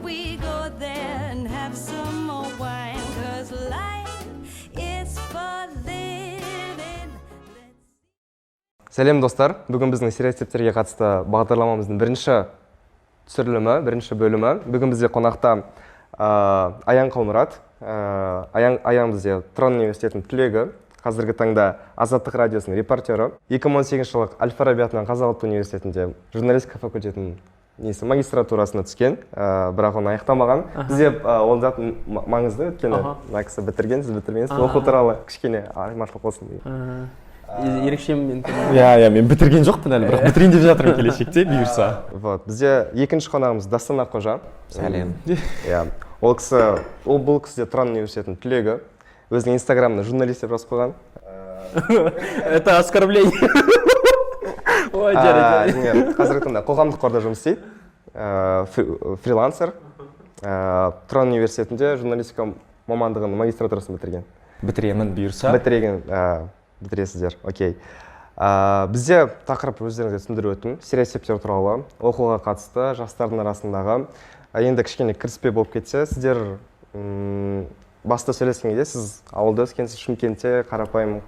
we go there and have some more wine? 'Cause life is for living. Сәлем, достар! Бүгін біздің стереотиптерге қатысты бағдарламамыздың бірінші түсірілімі, бірінші бөлімі. Бүгін бізде қонақта Аян Қалмұрат. Аян бізде Тұран университетінің түлегі, қазіргі таңда Азаттық радиосының репортері. 2018 жылы әл Фараби атындағы Қазақ ұлттық университетінде журналистика факультетінің несі, магистратурасына түскен, бірақ оны аяқтамаған. Бізде ол зат маңызды, өйткені мына кісі бітірген, сіз бітірмегенсіз. Оқу туралы кішкене айырмашылық болсын деген. Ерекшемін мен. Иә, мен бітірген жоқпын әлі, бірақ бітірейін деп жатырмын келешекте, бұйырса. Вот, бізде екінші қонағымыз Дастан Аққожа. Сәлем! Иә, ол кісі, ол бұл кісі де Тұран университетінің түлегі, өзінің инстаграмына журналист деп жазып қойған. Это оскорбление. Ой, жарайды. Не, қазіргі таңда қоғамдық қорда жұмыс істейді, фрилансер, Тұран университетінде журналистика мамандығының магистратурасын бітірген. Бітіремін, бұйырса. Бітірген, бітіресіздер, окей. Бізде тақырып, өздеріңізге түсіндіріп өттім, стереотиптер туралы, оқуға қатысты жастардың арасындағы. Енді кішкене кіріспе болып кетсе, сіздер баста сөйлескен кезде сіз ауылда өскенсіз, Шымкентте, қарапайым.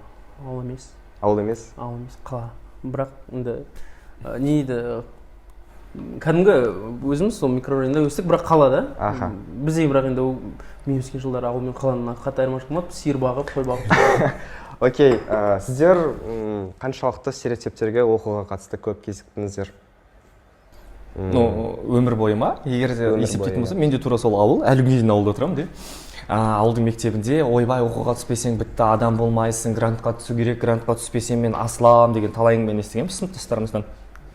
Ауыл емес. Ауыл емес. Ауыл емес, қала. Бірақ енді не дейді, кәдімгі өзіміз сол микрорайонда өстік, бірақ қалада. Бізде бірақ енді мен өскен жылдары ауыл мен қаланың қатты айырмашылығы болмады: сиыр бағып, қой бағып. Окей, сіздер қаншалықты стереотиптерге оқуға қатысты көп кезіктіңіздер? Ну, өмір бойы ма, егер де Өмір есептейтін бойы, болсам, мен де тура сол ауыл, әлі күнге дейін ауылда тұрамын де. Ауылдың мектебінде «Ойбай, оқуға түспесең, бітті, адам болмайсың, грантқа түсу керек, грантқа түспесем, мен асыламын» деген талай әңгімені естігенбіз сыныптастарымыздан.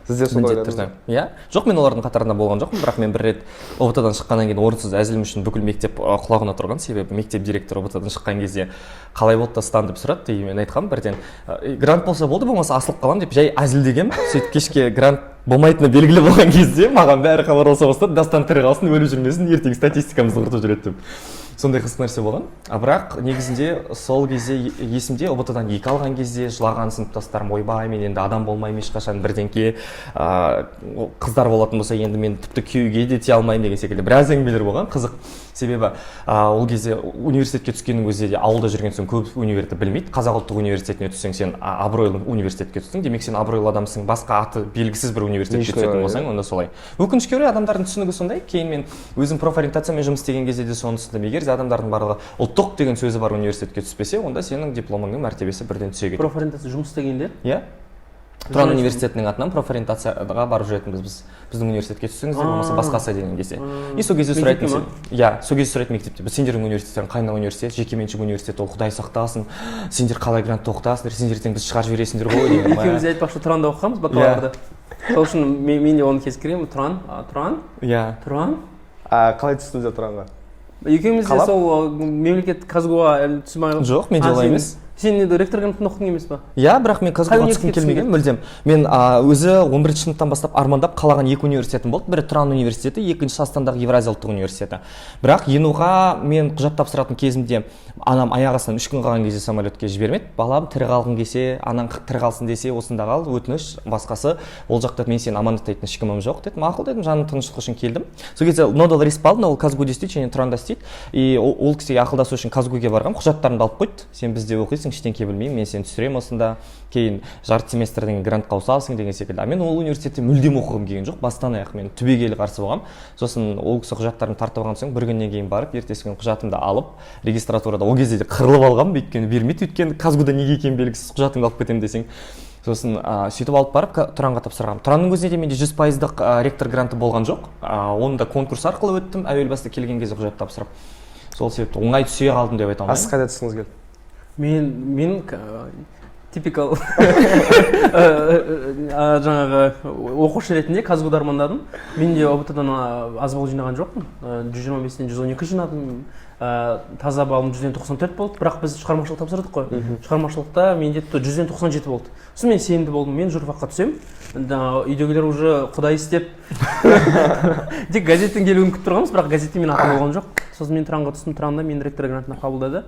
Сіздер солай Міндетті ойладыңыз түрде, ба? Иә, жоқ, мен олардың қатарында болған жоқпын, бірақ мен бір рет ҰБТ дан шыққаннан кейін орынсыз әзілім үшін бүкіл мектеп құлағына тұрған. Себебі мектеп директоры ҰБТ дан шыққан кезде «Қалай болды, Дастан?» деп сұрады. И мен айтқанмын бірден: «Грант болса болды, болмаса асылып қаламын», — деп жай әзілдегенмін. Сөйтіп кешке грант болмайтыны белгілі болған кезде маған бәрі хабарласа бастады: «Дастан тірі қалсын, өліп жүрмесін, ертең статистикамызды құртып жүреді», — деп. Сондай қызық нәрсе болған. А бірақ негізінде сол кезде есімде, ҰБТ дан 2 алған кезде жылаған сыныптастарым: «Ойбай, мен енді адам болмаймын ешқашан, бірдеңке, қыздар болатын болса, енді мен тіпті күйеуге де тие алмаймын» деген секілді біраз әңгімелер болған. Қызық, себебі ол кезде университетке түскеннің өзінде де ауылда жүрген соң көп универді білмейді. Қазақ ұлттық университетіне түссең, сен абыройлы университетке түстің, демек, сен абыройлы адамсың. Басқа аты белгісіз бір университетке Лишний түсетін ой, болсаң, онда солай. Өкінішке орай, адамдардың түсінігі сондай. Кейін мен өзім профориентациямен жұмыс істеген кезде де соны түсіндім: егер де адамдардың барлығы ұлттық деген сөзі бар университетке түспесе, онда сенің дипломыңның мәртебесі бірден түсе кетеді. Профориентация жұмыс істегенде? Иә, Тұран университетінің атынан профориентацияға барып жүретінбіз біз: «Біздің университетке түссеңіздер, болмаса басқасы» деген кезде. И сол кезде Мектепте сұрайтын ма? Иә, сол кезде сұрайтын мектепте: «Біз сендердің университеттерің қай университет? Жекеменшік университет ол, құдай сақтасын, сендер қалай грантта оқытасыңдар, сендер ертең бізді шығарып жібересіңдер ғой» деген. Екеуміз де, айтпақшы, Тұранда оқығанбыз бакалаврды, сол үшін мен де оны кезіктіремін. Тұран, Тұран. Тұран. Қалай түстіңіздер Тұранға? Екеуміз де Қалап? сол мемлекеттік КазГУ-ға әлі түспей. Жоқ, менде олай емес. Сен енді ректор грантында оқыдың емес па? Иә, бірақ мен Қай КазГУ-ға түскім университетке келмеген мүлдем. Мен өзі 11 сыныптан бастап армандап қалаған екі университетім болды: бірі Тұран университеті, екіншісі Астанадағы Евразия ұлттық университеті. Бірақ ЕНУ-ға мен құжат тапсыратын кезімде анам аяқ астынан 3 күн қалған кезде самолетке жібермеді: «Балам, тірі қалғың келсе, анаң тірі қалсын десе, осында қал, өтініш, басқасы, ол жақта мен сені аманаттайтын ешкімім жоқ», — деді. «Мақұл», — дедім, жаным тыныштығы үшін келдім. Сол кезде Nodal Risk алдым, ол КазГУ-де істейді және Тұранда істейді. И ол кісіге ақылдасу үшін КазГУ-ге барғанмын. Құжаттарымды алып қойды: «Сен бізде оқисың, ештеңке білмеймін, мен сені түсіремін осында, кейін жарты семестрден кейін грантқа ауысасың» деген секілді. А мен ол университетте мүлдем оқығым келген жоқ, бастан аяқ мен түбегейлі қарсы болғанмын. Сосын ол кісі құжаттарымды тартып алған соң, бір күннен кейін барып, ертесі күні құжатымды алып, регистратурада ол кезде де қырылып алғанмын, өйткені бермейді, өйткені КазГУ-да неге екені белгісіз, құжатыңды алып кетемін десең. Сосын сөйтіп алып барып Тұранға тапсырғанмын. Тұранның өзінде де менде 100%-дық ректор гранты болған жоқ, оны да конкурс арқылы өттім әуел баста келген кезде құжат тапсырып. Сол себепті оңай түсе қалдым деп айта А сіз алмаймын. қайда түскіңіз келді? Мен типикал жаңағы оқушы ретінде КазГУ-ды армандадым. Мен де ҰБТ дан аз балл жинаған жоқпын, 125-тен 112 жинадым. Таза балым 100-ден 94 болды. Бірақ біз шығармашылық тапсырдық қой, шығармашылықта менде 100-ден 97 болды. Сосын мен сенімді болдым: мен журфакқа түсемін. Жаңағы үйдегілер уже құдай істеп, тек газеттің келуін күтіп тұрғанбыз, бірақ газетте менің атым болған жоқ. Сосын мен Тұранға түстім, Тұранда мені ректор грантына қабылдады.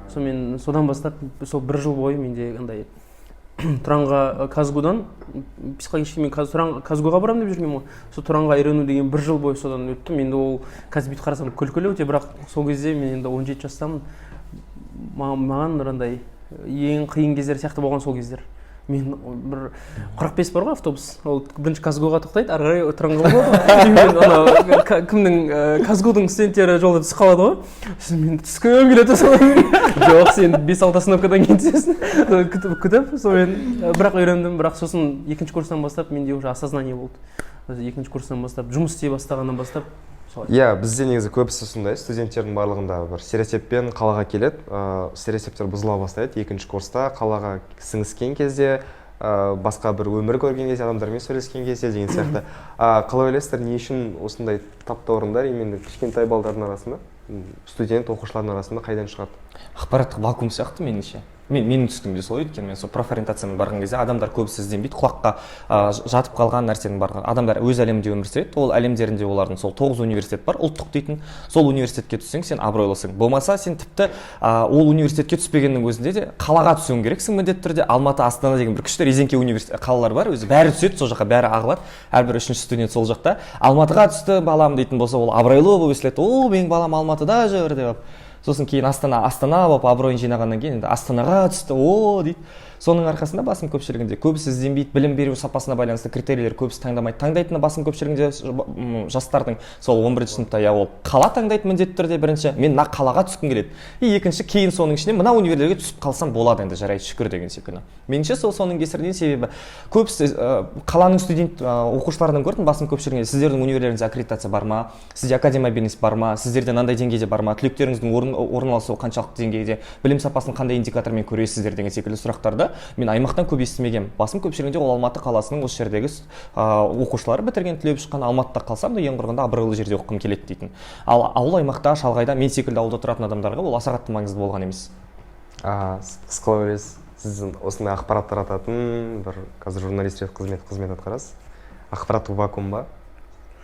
Сонымен содан бастап сол бір жыл бойы менде андай Тұранға, КазГУ-дан, психологический, мен Тұран КазГУ-ға барамын деп жүргенмін ғой. Сол Тұранға үйрену деген бір жыл бойы содан өттім. Енді ол қазір бүйтіп қарасам, күлкілі өте, бірақ сол кезде мен енді 17 жастамын. Маған мынандай ең қиын кездер сияқты болған сол кездер. Мен бір 45 бар ғой автобус, ол бірінші КазГУ-ға тоқтайды, ары қарай Тұранға болады ғой. И мен анау кімнің, КазГУ-дың студенттері жолда түсіп қалады ғой, сосын мен түскім келеді. Содан жоқ, сен бес алты остановкадан кейін түсесің. Күтіп күтіп сонымен, бірақ үйрендім. Бірақ сосын екінші курстан бастап менде уже осознание болды. Өзі екінші курстан бастап, жұмыс істей бастағаннан бастап солай. Иә, бізде негізі көбісі сондай, студенттердің барлығында бір стереотиппен қалаға келеді, стереотиптер бұзыла бастайды екінші курста, қалаға сіңіскен кезде, басқа бір өмір көрген кезде, адамдармен сөйлескен кезде деген сияқты. Қалай ойлайсыздар, не үшін осындай таптаурындар именно кішкентай балдардың арасында, студент оқушылардың арасында қайдан шығады? Ақпараттық вакуум сияқты меніңше. Менің түсінігімде солай, өйткені мен сол профориентациямен барған кезде адамдар көбісі ізденбейді, құлаққа жатып қалған нәрсенің барлығы. Адамдар өз әлемінде өмір сүреді. Ол әлемдерінде олардың сол тоғыз университет бар ұлттық дейтін. Сол университетке түссең, сен абыройлысың. Болмаса, сен тіпті ол университетке түспегеннің өзінде де қалаға түсуің керексің міндетті түрде. Алматы, Астана деген бір күшті резеңке университет қалалар бар, өзі бәрі түседі сол жаққа, бәрі ағылады, әрбір үшінші студент сол жақта. Алматыға түсті балам дейтін болса, ол абыройлы болып өсіледі: «О, менің балам Алматыда жүр», — деп. Сосын кейін Астана, Астана болып абыройын жинағаннан кейін, енді Астанаға түсті, о дейді. Соның арқасында басым көпшілігінде көбісі ізденбейді. Білім беру сапасына байланысты критерийлер көбісі таңдамайды. Таңдайтыны басым көпшілігінде жастардың сол 11 сыныпта, иә, ол қала таңдайды міндетті түрде. Бірінші, мен мына қалаға түскім келеді, и екінші, кейін соның ішінде мына универлерге түсіп қалсам болады, енді жарайды, шүкір деген секілді. Меніңше, сол соның кесірінен. Себебі көбісі қаланың студент оқушыларынан көрдім, басым көпшілігінде: «Сіздердің универлеріңізде аккредитация бар ма? Сізде академобильность бар ма? Сіздерде мынандай деңгейде бар ма? Түлектеріңіздің орналасуы қаншалықты деңгейде? Білім сапасын қандай индикатормен көресіздер?» — деген секілді сұрақтарды мен аймақтан көп естімегенмін. Басым көпшілігінде ол Алматы қаласының, осы жердегі оқушылары бітірген, түлеп шыққан, Алматыда қалсам да, ең құрығанда абыройлы жерде оқығым келеді дейтін. Ал ауыл аймақта, шалғайда, мен секілді ауылда тұратын адамдарға ол аса қатты маңызды болған емес. Сіз қалай ойлайсыз? Сіз осындай ақпарат тарататын бір қазір журналист ретінде қызмет атқарасыз. Ақпараттық вакуум ба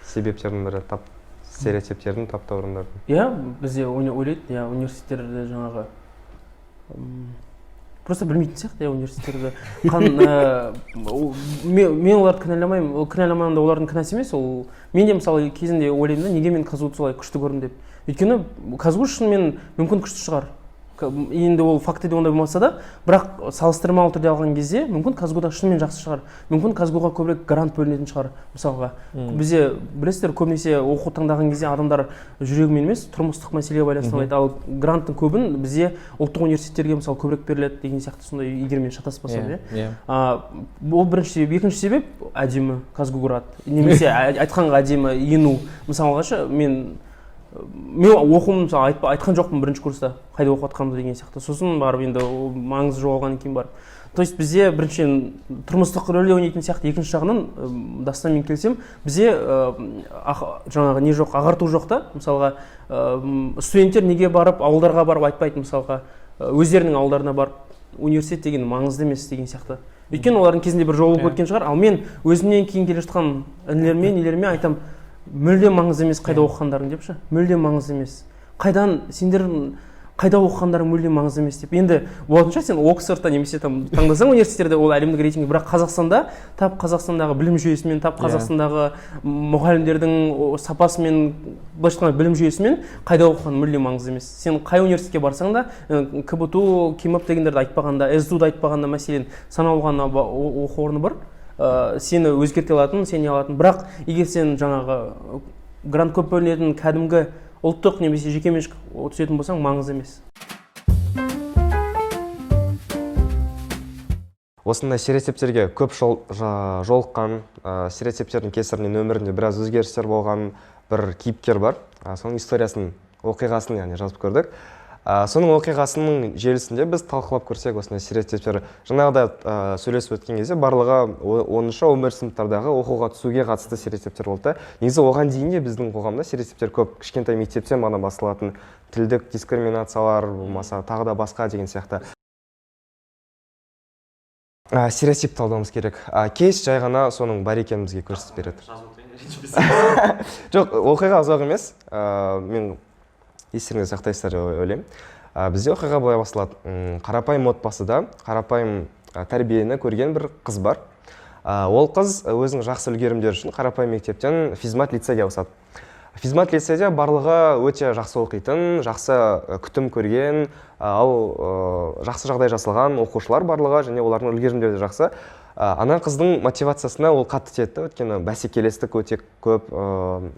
себептердің бірі тап стереотиптердің, таптаурындардың? Иә, бізде ойлайды, иә, университеттерде жаңағы просто білмейтін сияқты, иә, университеттерді. Мен оларды кінәламаймын. Ол кінәламағанда, олардың кінәсі емес ол. Мен де, мысалы, кезінде ойлаймын да, неге мен КазГУ-ды солай күшті көрдім деп. Өйткені КазГУ шынымен мүмкін күшті шығар. Енді ол фактіде ондай болмаса да, бірақ салыстырмалы түрде алған кезде, мүмкін, КазГУ-да шынымен жақсы шығар, мүмкін, КазГУ-ға көбірек грант бөлінетін шығар. Мысалға, бізде, білесіздер, көбінесе оқу таңдаған кезде адамдар жүрегімен емес, тұрмыстық мәселеге байланысты таңдайды. Ал гранттың көбін бізде ұлттық университеттерге, мысалы, көбірек беріледі деген сияқты сондай, егер мен шатаспасам, иә. Ол бірінші себеп. Екінші себеп — әдемі КазГУград немесе айтқанға әдемі ЕНУ. Мысалға ше, мен оқуым, мысалы, айтқан жоқпын бірінші курста қайда оқып жатқанымды деген сияқты. Сосын барып, енді ол маңызы жоғалғаннан кейін барып. То есть бізде біріншіден тұрмыстық рөл ойнайтын сияқты. Екінші жағынан, Дастанмен келісемін, бізде жаңағы не жоқ, ағарту жоқ та. Мысалға, студенттер неге барып, ауылдарға барып айтпайды, мысалға, өздерінің ауылдарына барып, университет деген маңызды емес деген сияқты? Өйткені олардың кезінде бір жол болып өткен шығар. Ал мен өзімнен кейін келе жатқан інілеріме, нелеріме айтамын: мүлдем маңызды емес қайда оқығандарың деп ше, мүлдем маңызды емес. Қайдан сендер, қайда оқығандарың мүлдем маңызды емес деп. Енді болатын шығар, сен Оксфордта немесе там таңдасаң университеттерде, ол әлемдік рейтинг. Бірақ Қазақстанда, тап Қазақстандағы білім жүйесімен, тап Қазақстандағы мұғалімдердің сапасымен, былайша айтқанда, білім жүйесімен қайда оқыған мүлдем маңызды емес. Сен қай университетке барсаң да, КБТУ, КИМЭП дегендерді айтпағанда, СДУ-ды айтпағанда, мәселен, санаулы ғана оқу орны бар сені өзгерте алатын, сене алатын. Бірақ егер сен жаңағы грант көп бөлінетін кәдімгі ұлттық немесе жекеменшік түсетін болсаң, маңызды емес. Осындай стереотиптерге көп жолыққан, стереотиптердің кесірінен өмірінде біраз өзгерістер болған бір кейіпкер бар. Соның историясын, оқиғасын, яғни, жазып көрдік. Соның оқиғасының желісінде біз талқылап көрсек осындай стереотиптер. Жаңағыда сөйлесіп өткен кезде барлығы 10-шы, 11 сыныптардағы оқуға түсуге қатысты стереотиптер болды да. Негізі оған дейін де біздің қоғамда стереотиптер көп, кішкентай мектептен ғана басталатын тілдік дискриминациялар болмаса тағы да басқа деген сияқты. Стереотип талдауымыз керек. Кейс жай ғана соның бар екенін бізге көрсетіп береді. Жоқ, оқиға ұзақ емес. Мен естеріңізде сақтайсыздар деп ойлаймын. Бізде оқиға былай басталады. Қарапайым отбасыда, қарапайым тәрбиені көрген бір қыз бар. Ол қыз өзінің жақсы үлгерімдері үшін қарапайым мектептен физмат лицейге ауысады. Физмат лицейде барлығы өте жақсы оқитын, жақсы күтім көрген, ал жақсы жағдай жасалған оқушылар барлығы, және олардың үлгерімдері де жақсы. Ана қыздың мотивациясына ол қатты тиеді да, өйткені бәсекелестік өте көп,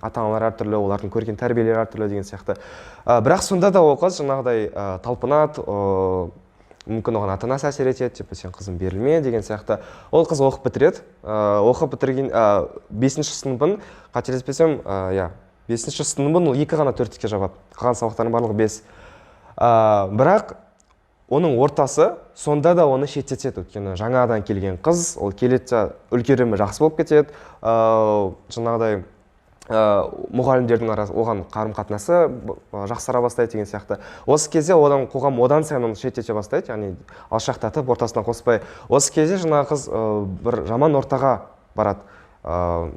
ата аналар әртүрлі, олардың көрген тәрбиелері әртүрлі деген сияқты. Бірақ сонда да ол қыз жаңағыдай талпынады, мүмкін оған ата анасы әсер етеді, типа сен, қызым, берілме деген сияқты. Ол қыз оқып бітіреді, оқып бітірген бесінші сыныбын, қателеспесем, иә, бесінші сыныбын ол екі ғана төрттікке жабады, қалған сабақтардың барлығы 5. Бірақ оның ортасы сонда да оны шеттетеді, өйткені жаңадан келген қыз, ол келеді де үлгерімі жақсы болып кетеді, жаңағыдай мұғалімдердің арасы оған қарым қатынасы жақсара бастайды деген сияқты. Осы кезде одан қоғам одан сайын оны шеттете бастайды, яғни алшақтатып, ортасына қоспай. Осы кезде жаңағы қыз бір жаман ортаға барады,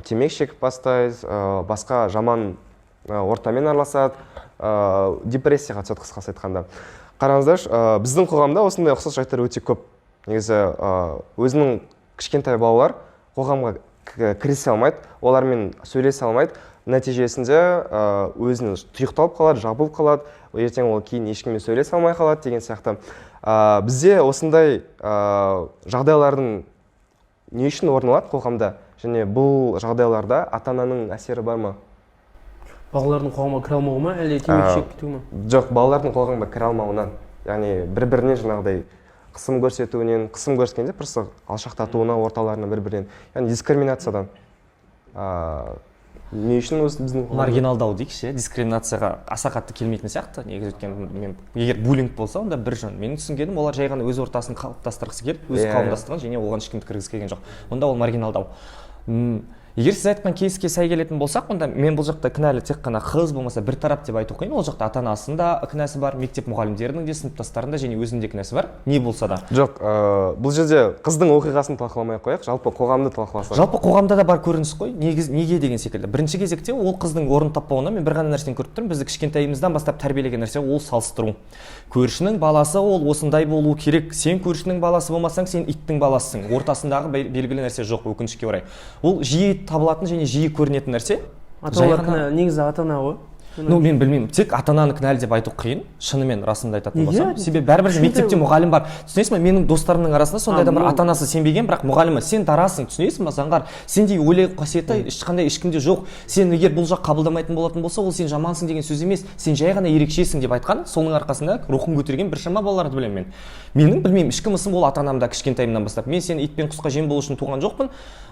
темекі шегіп бастайды, басқа жаман ортамен араласады, депрессияға түседі. Қысқасы айтқанда, қараңыздаршы, біздің қоғамда осындай ұқсас жайттар өте көп негізі. Өзінің кішкентай балалар қоғамға кірісе алмайды, олармен сөйлесе алмайды, нәтижесінде өзіне тұйықталып қалады, жабылып қалады, ертең ол кейін ешкіммен сөйлесе алмай қалады деген сияқты. Бізде осындай жағдайлардың не үшін орын алады қоғамда және бұл жағдайларда ата ананың әсері бар ма? Балалардың қоғамға кіре алмауы ма, әлде темекі шегіп кетуі ма? Жоқ, балалардың қоғамға кіре алмауынан, яғни бір біріне жаңағыдай қысым көрсетуінен, қысым көрсеткенде просто алшақтатуына орталарына бір бірінен, яғни дискриминациядан. Не үшін осы біздің қоғамда? Маргиналдау дейікші, иә, дискриминацияға аса қатты келмейтін сияқты негізі, өйткені мен егер буллинг болса, онда бір жөн. Менің түсінгенім, олар жай ғана өз ортасын қалыптастырғысы келіп, өз қауымдастығын, және оған ешкімді кіргізгісі келген жоқ, онда ол маргиналдау. Егер сіз айтқан кейске сай келетін болсақ, онда мен бұл жақта кінәлі тек қана қыз болмаса бір тарап деп айту қиын. Ол жақта ата анасының да кінәсі бар, мектеп мұғалімдерінің де, сыныптастарының да және өзінің де кінәсі бар, не болса да. Жоқ, бұл жерде қыздың оқиғасын талқыламай ақ қояйық, жалпы қоғамды талқыласақ. Жалпы қоғамда да бар көрініс қой негіз. Неге деген секілді, бірінші кезекте ол қыздың орын таппауына мен бір ғана нәрсені көріп тұрмын: бізді кішкентайымыздан бастап тәрбиелеген нәрсе, ол салыстыру. Көршінің баласы ол осындай болу керек, сен көршінің баласы болмасаң, сен иттің баласысың. Ортасындағы белгілі нәрсе жоқ, өкінішке орай. Ол жиі табылатын және жиі көрінетін нәрсе. Ата аналар Жай ғана- кінә, негізі ата ана ғой. Ну, мен білмеймін, тек ата ананы кінәлі деп айту қиын шынымен, расымды айтатын Неге? болсам. Себебі бәрібір де мектепте мұғалім бар, түсінесің ба? Менің достарымның арасында сондай адам бар, ата анасы сенбеген, бірақ мұғалімі: «Сен дарасың, түсінесің ба, заңғар, сендей ойлау қасиеті ешқандай ешкімде жоқ. Сен егер бұл жақ қабылдамайтын болатын болса, ол сен жамансың деген сөз емес, сен жай ғана ерекшесің», — деп айтқан. Соның арқасында рухын көтерген біршама балаларды білемін мен. Менің, білмеймін, ішкі мысым ол ата анамда кішкентайымнан бастап: «Мен сені ит пен құсқа жем болу үшін туған жоқпын.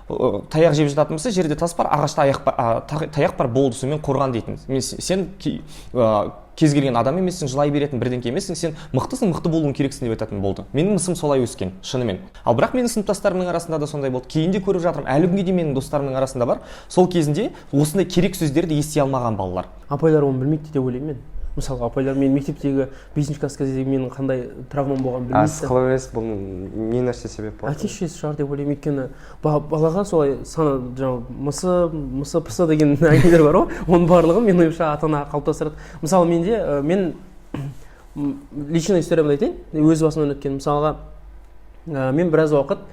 Таяқ жеп жататын болса, жерде тас бар, ағашта аяқ бар, таяқ бар, болды, сонымен қорған», — дейтін. Мен сен кез келген адам емессің, жылай беретін бірдеңке емессің, сен мықтысың, мықты болуың керексің деп айтатын болды. Менің мысым солай өскен шынымен. Ал бірақ менің сыныптастарымның арасында да сондай болды, кейін де көріп жатырмын, әлі күнге дейін менің достарымның арасында бар сол кезінде осындай керек сөздерді ести алмаған балалар. Апайлар оны білмейді деп ойлаймын мен. Мысалға, апайлар мен мектептегі бесінші класс кездегі менің қандай травмам болғанын А білмейді сіз да. қалай ойлайсыз, бұл не нәрсе себеп болады? Әке шешесі шығар деп ойлаймын, өйткені балаға солай сана, жаңағы мысы мысы пысы деген әңгімелер бар ғой, оның барлығын, менің ойымша, ата ана қалыптастырады. Мысалы, менде мен личный историямды айтайын, өз басымнан өткен. Мысалға, мен біраз уақыт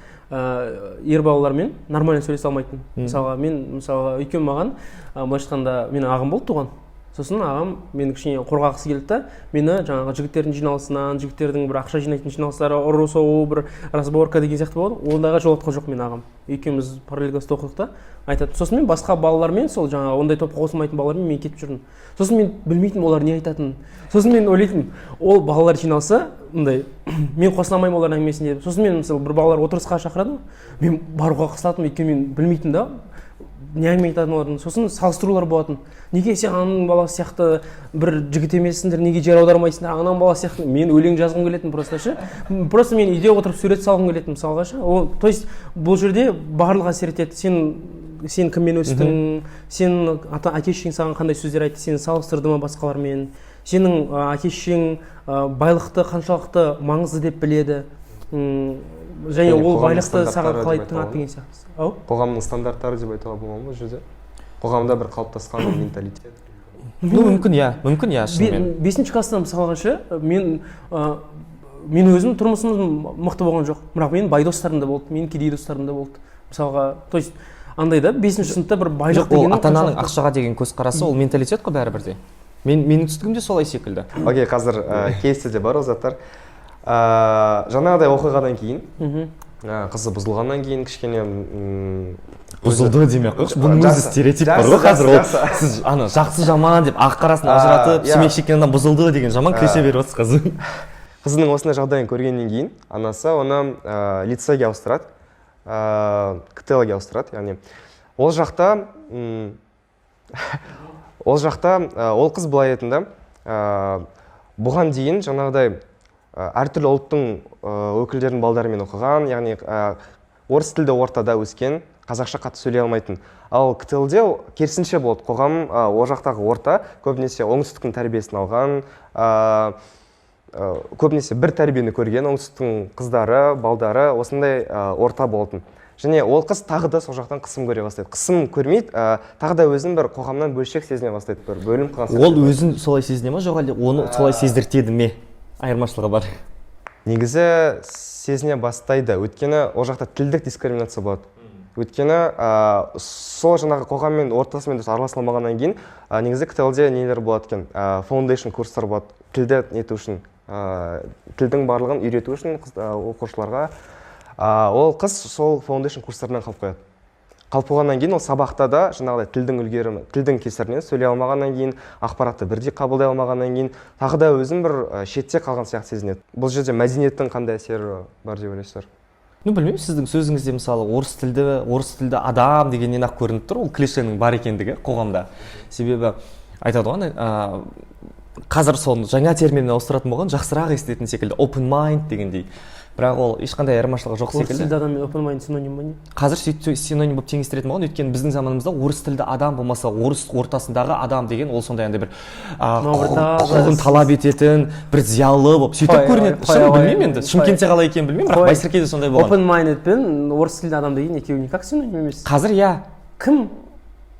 ер балалармен нормально сөйлесе алмайтынмын. Мысалға, мен, мысалға, өйткені маған былайша айтқанда, менің ағам болды туған. Сосын ағам мені кішкене қорғағысы келді да, мені жаңағы жігіттердің жиналысынан, жігіттердің бір ақша жинайтын жиналыстары, ұру соғу, бір разборка деген сияқты болады, ондайға жолатқан жоқ мені ағам. Екеуміз параллель класста оқыдық та, айтады. Сосын мен басқа балалармен, сол жаңағы ондай топқа қосылмайтын балалармен мен кетіп жүрдім. Сосын мен білмейтінмін олар не айтатынын. Сосын мен ойлайтынмын, ол балалар жиналса, мындай мен қосыла алмаймын олардың әңгімесіне деп. Сосын мен, мысалы, бір балалар отырысқа шақырады ғой, мен баруға қысылатынмын, өйткені мен білмейтінмін да не әңгіме айтатынын олардың. Сосын салыстырулар болатын: неге сен ананың баласы сияқты бір жігіт емессіңдер, неге жер аудармайсыңдар ананың баласы сияқты? Мен өлең жазғым келетін просто ше, просто мен үйде отырып сурет салғым келетін, мысалға ше. Ол, то есть, бұл жерде барлығы әсер етеді: сен кіммен өстің, сен ата әке шешең саған қандай сөздер айтты, сені салыстырды ма басқалармен, сенің әке шешең байлықты қаншалықты маңызды деп біледі, және Және ол қоғамның байлықты саған стандарттары қалай деп таңады айтуға деген сияқты ау. Қоғамның стандарттары деп айтуға бола ма? Бұл жерде қоғамда бір қалыптасқан менталитет. Ну, мүмкін, иә, мүмкін, иә, шынымен. Бесінші класста, мысалға ше, мен Мен өзім тұрмысым мықты болған жоқ, бірақ менің бай достарым да болды, менің кедей достарым да болды мысалға. То есть андай да, бесінші сыныпта бір байлық Жоқ, ол дегеннің ата ананың қаншалықты- ақшаға деген көзқарасы, ол менталитет қой бәрібір де. Менің түсінігімде солай секілді. Окей, қазір кейсте де бар ол заттар. Жаңағыдай оқиғадан кейін, қызы бұзылғаннан кейін кішкене Бұзылды демей ақ қояйықшы, бұның өзі Жақсы, стереотип бар жақсы, ғой қазір. Ол жақсы. сіз ана жақсы жаман деп ақ қарасын ажыратып, иә. темекі шеккен адам бұзылды деген жаман клише беріп отырсыз қазір. Қызының осындай жағдайын көргеннен кейін анасы оны лицейге ауыстырады, КТЛ-ге ауыстырады. Яғни ол жақта ол қыз былай айтатын да, бұған дейін жаңағыдай әртүрлі ұлттың өкілдерінің балдарымен оқыған, яғни орыс тілді ортада өскен, қазақша қатты сөйлей алмайтын. Ал КТЛ-де керісінше болды. Қоғам, ол жақтағы орта көбінесе оңтүстіктің тәрбиесін алған, көбінесе бір тәрбиені көрген оңтүстіктің қыздары, балдары, осындай орта болатын. Және ол қыз тағы да сол жақтан қысым көре бастайды. Қысым көрмейді, тағы да өзін бір қоғамнан бөлшек сезіне бастайды, бір бөлініп қалған Ол сияқты. өзін солай сезіне ма, жоқ әлде оны солай сездіртеді ме? Айырмашылығы бар. Негізі сезіне бастайды, өйткені ол жақта тілдік дискриминация болады. Өйткені сол жаңағы қоғаммен, ортасымен дұрыс араласа алмағаннан кейін, негізі КТЛ-де нелер болады екен, foundation курстар болады тілді нету үшін, тілдің барлығын үйрету үшін оқушыларға. Ол қыз сол foundation курстарынан қалып қояды. Қалып қойғаннан кейін ол сабақта да жаңағыдай тілдің үлгерімі, тілдің кесірінен сөйлей алмағаннан кейін, ақпаратты бірдей қабылдай алмағаннан кейін тағы да өзін бір шетте қалған сияқты сезінеді. Бұл жерде мәдениеттің қандай әсері бар деп ойлайсыздар? Ну, білмеймін, сіздің сөзіңізде мысалы орыс тілді адам дегеннен ақ көрініп тұр ол клишенің бар екендігі қоғамда. Себебі айтады ғой ана, қазір соны жаңа терминмен ауыстыратын болған, жақсырақ естілетін секілді, open mind дегендей. Бірақ ол ешқандай айырмашылығы жоқ Орыс секілді. тілді адам мен open mind синоним ба, не? Қазір сөйтіп синоним болып теңестіретін болған, өйткені біздің заманымызда орыс тілді адам болмаса орыс ортасындағы адам деген ол сондай андай бір Мынау бір таза құқығын талап ететін бір зиялы болып сөйтіп Қой, көрінеді. қой, Шын қой, білмеймін енді, қой. Шымкентте қалай екенін білмеймін, бірақ Қой. Байсеркеде сондай болған. Open minded пен орыс тілді адам деген екеуі никак синоним емес. Қазір иә.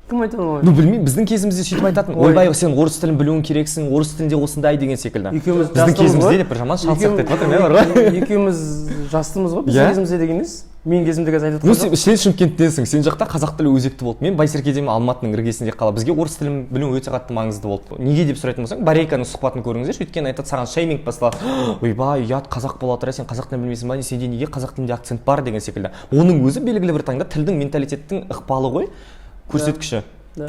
Кім айтады олай? Ну, білмеймін, біздің кезімізде сөйтіп айтатын. Ой. Ойбай, сен орыс тілін білуің керексің, орыс тілінде осындай деген секілді. Екеуміз Біздің жастымыз кезімізде ғой. деп бір жаман шал сияқты айтып жатырмын, иә, бар ғой. Екеуміз жастымыз ғой, біздің Иә? кезімізде деген емес, менің кезімде қазір айтып Ну, жатқан сен Шымкенттенсің, сен жақта қазақ тілі өзекті болды. Мен Байсеркедемін, Алматының іргесінде қала. Бізге орыс тілін білу өте қатты маңызды болды. Неге деп сұрайтын болсаң, Борейканың сұхбатын көріңіздерші, өйткені айтады, саған шейминг басталады. Ойбай, ұят, қазақ бола тұра сен қазақ тілін білмейсің ба, сенде неге қазақ тілінде акцент бар деген секілді. Оның өзі белгілі бір таңда тілдің, менталитеттің ықпалы ғой, көрсеткіші. Да.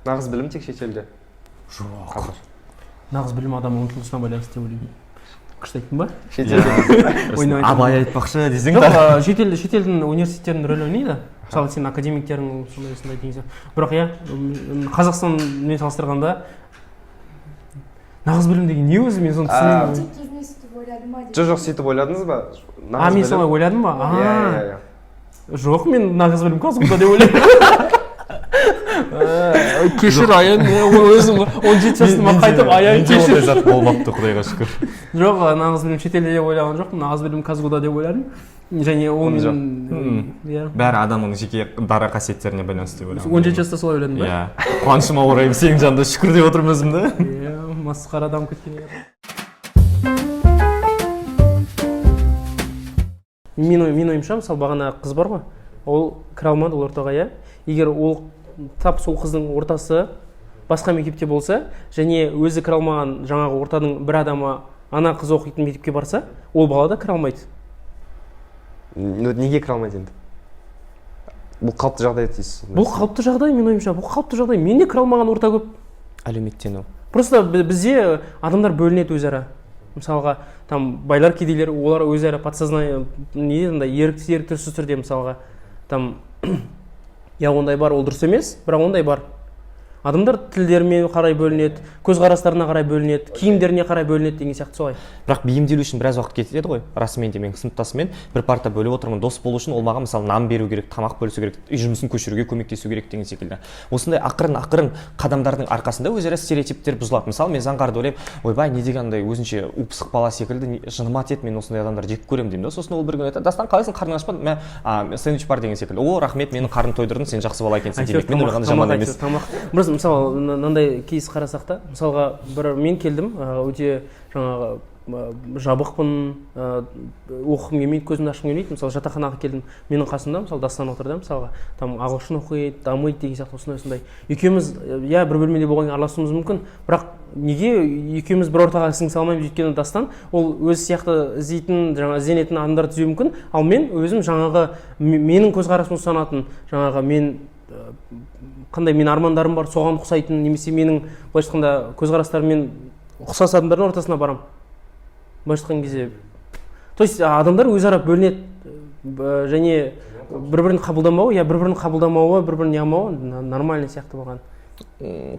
Нағыз білім тек шетелде Жоқ. қазір? Нағыз білім адам ұмтылысына байланысты деп ойлаймын. Күшті айттым ба? Шетелде. Ойнап айтамын. Абай айтпақшы десең Жоқ, да. Шетелдің университеттерінің рөлі ойнайды. Мысалы, сен академиктерің сондай сондай деген сияқты. Бірақ иә, Қазақстанмен салыстырғанда нағыз білім деген не өзі, мен соны түсінбеймін. Тек кезінде сөйтіп ойладым ба деп. Жоқ, сөйтіп ойладыңыз ба? А, мен солай ойладым ба? Иә, иә, иә. Жоқ, мен нағыз білім КазГУда деп ойлаймын. Кешір, Аян, мен өзім 17 жасыма қайтып, Аян, Менде ондай кешір. зат болмапты, құдайға шүкір. Жоқ, нағыз білім шетелде деп ойлаған жоқпын, нағыз білім КазГУда деп ойладым. Және ол Жоқ. мен, иә. Бәрі адамның жеке дара қасиеттеріне байланысты деп ойлаймын. 17 жаста солай ойладым ба? Иә. Қуанышыма орай сенің жаныңда шүкір деп отырмын өзімді. Иә, масқара дамып кеткен екен. Мен ойымша, мысалы, бағана қыз бар ғой, ол кіре алмады ол ортаға, иә. Егер ол тап сол қыздың ортасы басқа мектепте болса және өзі кіре алмаған жаңағы ортаның бір адамы ана қыз оқитын мектепке барса, ол бала да кіре алмайды. Ну, неге кіре алмайды енді? Бұл қалыпты жағдай дейсіз? Бұл қалыпты жағдай, менің ойымша, бұл қалыпты жағдай. Мен де кіре алмаған орта көп. Әлеуметтену. Просто бізде адамдар бөлінеді өзара. Мысалға, там байлар, кедейлер, олар өзара подсознание не андай ерікті еріксіз түрде, мысалға, там иә, ондай бар, ол дұрыс емес, бірақ ондай бар. Адамдар тілдеріне қарай бөлінеді, көзқарастарына қарай бөлінеді, киімдеріне қарай бөлінеді деген сияқты, солай. Бірақ бейімделу үшін біраз уақыт кетеді ғой. Расымен де, мен сыныптасыммен бір парта бөліп отырмын. Дос болу үшін ол маған, мысалы, нан беру керек, тамақ бөлісу керек, үй жұмысын көшіруге көмектесу керек деген секілді. Осындай ақырын ақырын қадамдардың арқасында өзара стереотиптер бұзылады. Мысалы, мен Заңғарды ойлаймын: ойбай, не деген андай өзінше упысық бала секілді, жыныма тиеді, мен осындай адамдарды жек көремін деймін да. Сосын ол бір күні айтады: «Дастан, қалайсың, қарның аш па? Мә, сэндвич бар», — деген секілді. «О, рахмет, менің қарнымды тойдырдың, сен жақсы бала екенсің», — Әйтеуір демек мен тамақ ойлағандай жаман тамақ емес. Әйтеуір тамақ. Просто Мысалы, мынандай кейс қарасақ та, мысалға, бір мен келдім, өте жаңағы жабықпын, оқығым келмейді, көзімді ашқым келмейді. Мысалы, жатақханаға келдім, менің қасымда, мысалы, Дастан отыр да, мысалға, там ағылшын оқиды, дамиды деген сияқты, осындай осындай. Екеуміз, иә, бір бөлмеде болғаннан кейін араласуымыз мүмкін, бірақ неге екеуміз бір ортаға сіңісе алмаймыз? Өйткені Дастан ол өзі сияқты іздейтін, жаңа ізденетін адамдарды іздеуі мүмкін, ал мен өзім жаңағы менің көзқарасымды ұстанатын, жаңағы мен қандай мен армандарым бар, соған ұқсайтын немесе менің, былайша айтқанда, көзқарастарыммен ұқсас адамдардың ортасына барамын. Былайша айтқан кезде, то есть адамдар өзара бөлінеді, және бір бірін қабылдамауы, иә, бір бірін қабылдамауы, бір бірін неғылмауы нормально сияқты маған.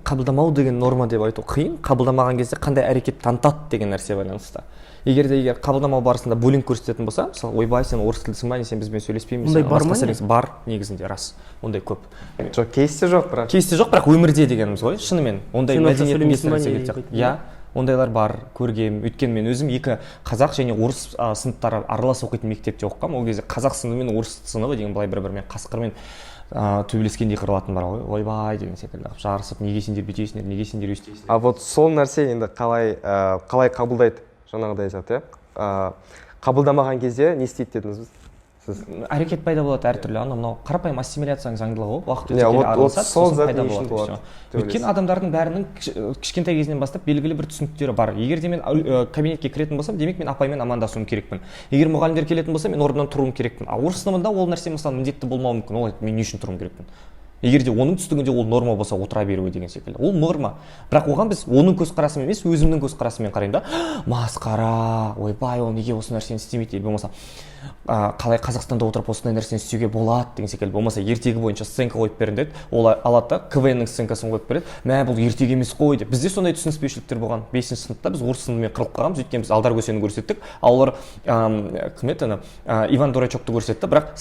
Қабылдамау деген норма деп айту қиын. Қабылдамаған кезде қандай әрекет танытады деген нәрсе байланысты. Егер де, егер қабылдамау барысында буллинг көрсететін болса, мысалы, ойбай, сен орыс тілдісің ба, не, сен бізбен сөйлеспейміз, Ондай бар басқа ма, не? сөйлесің. Бар негізінде, рас, ондай көп. Жоқ, кейсте жоқ, бірақ Кейсте жоқ, бірақ өмірде дегеніміз ғой. Шынымен ондай Сен орысша мәдениеттің сөйлемейсің ба, кесірінен не келеді. дейтін? Иә, ондайлар бар, көргем. Өйткені мен өзім екі қазақ және орыс сыныптары аралас оқитын мектепте оқығанмын. Ол кезде қазақ сыныбы мен орыс сыныбы деген былай бір бірімен қасқырмен төбелескендей қырылатын бар ғой, ойбай деген секілді қылып жарысып, неге сендер бүйтесіңдер, неге сендер өйстесіңдер. А вот сол нәрсе енді қалай, қалай қабылдайды жаңағыдай зат, иә? Қабылдамаған кезде не істейді дедіңіз сіз? Әрекет пайда болады әртүрлі, анау мынау, қарапайым ассимиляцияның заңдылығы ғой, уақыт өте Иә, келе вот араласады, сол сосын зат пайда не үшін болады, болады всё. деп Өйткені ойлайсыз? Адамдардың бәрінің кішкентай кезінен бастап белгілі бір түсініктері бар. Егер де мен кабинетке кіретін болсам, демек, мен апаймен амандасуым керекпін. Егер мұғалімдер келетін болса, мен орнымнан тұруым керекпін. А орыс сыныбында ол нәрсе, мысалы, міндетті болмауы мүмкін. Ол айтады: мен не үшін тұруым керекпін? Егер де оның түсінігінде ол норма болса, отыра беруі деген секілді, ол норма. Бірақ оған біз оның көзқарасымен емес, өзімнің көзқарасыммен қараймын да: масқара, ойбай, ол неге осы нәрсені істемейді, или болмаса қалай Қазақстанда отырып осындай нәрсені істеуге болады деген секілді. Болмаса ертегі бойынша сценка қойып беріңдер деді, ол алады да, КВН-нің сценкасын қойып береді, мә, бұл ертегі емес қой деп. Бізде сондай түсініспеушіліктер болған. Бесінші сыныпта біз орыс сыныбымен қырылып қалғанбыз, өйткені біз Алдар Көсені көрсеттік, ал олар кім еді ана, Иван Дурачокты көрсетті, бірақ